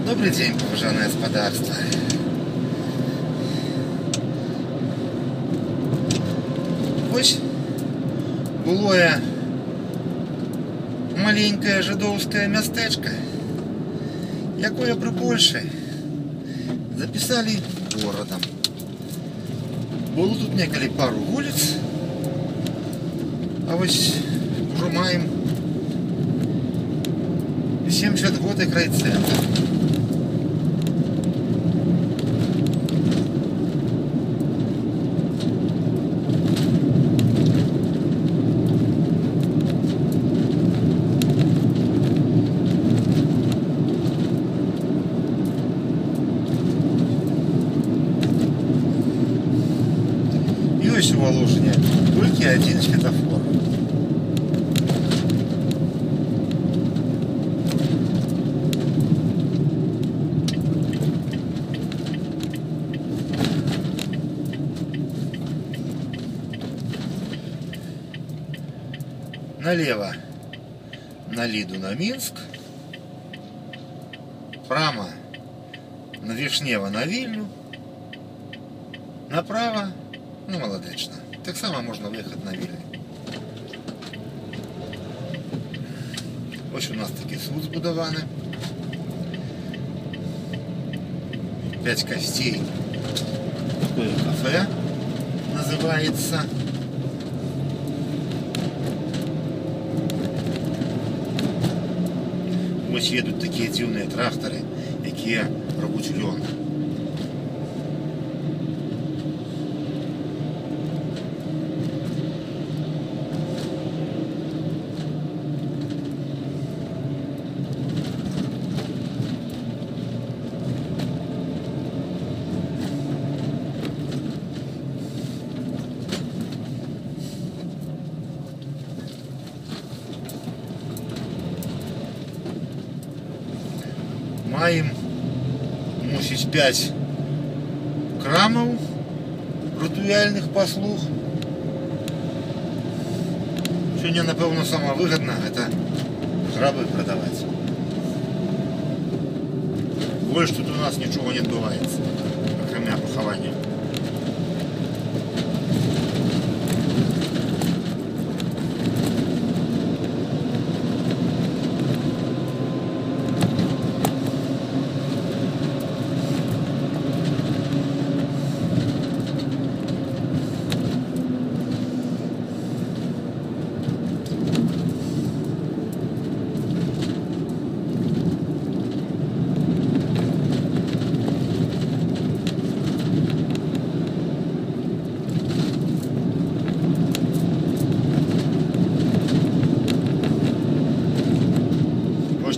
Добрый дзень, паважанае спадарства. Вось былое маленькае жыдоўскае мястэчка, якое пры Польшы запісалі горадам. Было тут некалі пару вуліц, а вось ужо маем 70 год як райцэнтр. Ёсць у Валожыне толькі адзін светафор. Налево на Лиду, на Минск, прямо на Вишнево, на Вильню, направо на Молодечно. Так само можно выехать на Вильню. Ось у нас такі суд збудований. 5 костей. Такое кафе называется. Ось едут такие дивные тракторы, якія рвуть льон. Маем, мусіць, 5 крамаў рытуальных паслуг. Сёння, напэўна, самае выгадна гэта грабы прадаваць. Больш тут у нас нічога не адбываецца, акрамя пахавання.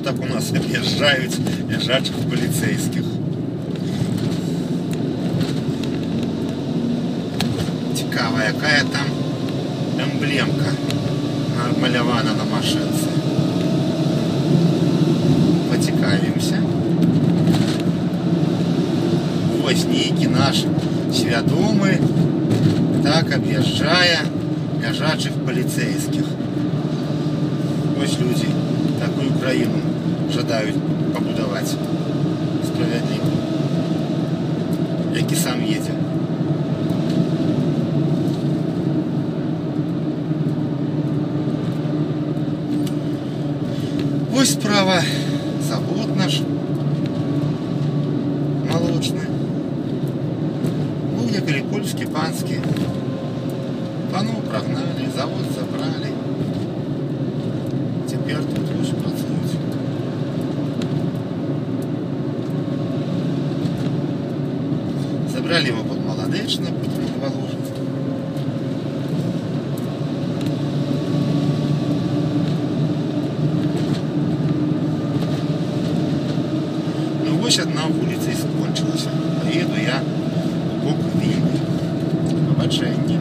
Так у нас объезжают лежачих полицейских. Цікава, якая там эмблемка намалявана на машинце. Пацікавімся. Вось нейкі наш свядомы так объезжае ляжачих полицейских. Вось людзі такую краіну жадаюць пабудаваць справядлівую, які сам едзе. Вось справа завод наш молочны. Быў некалі польскі, панскі. Паноў прагналі, завод забралі. Цяпер тут вось працуюць. Забрали его под Молодечно, потом под Воложин. Ну вось одна вуліца і скончылася. Поеду я у бок Вільні. Пабачэнне.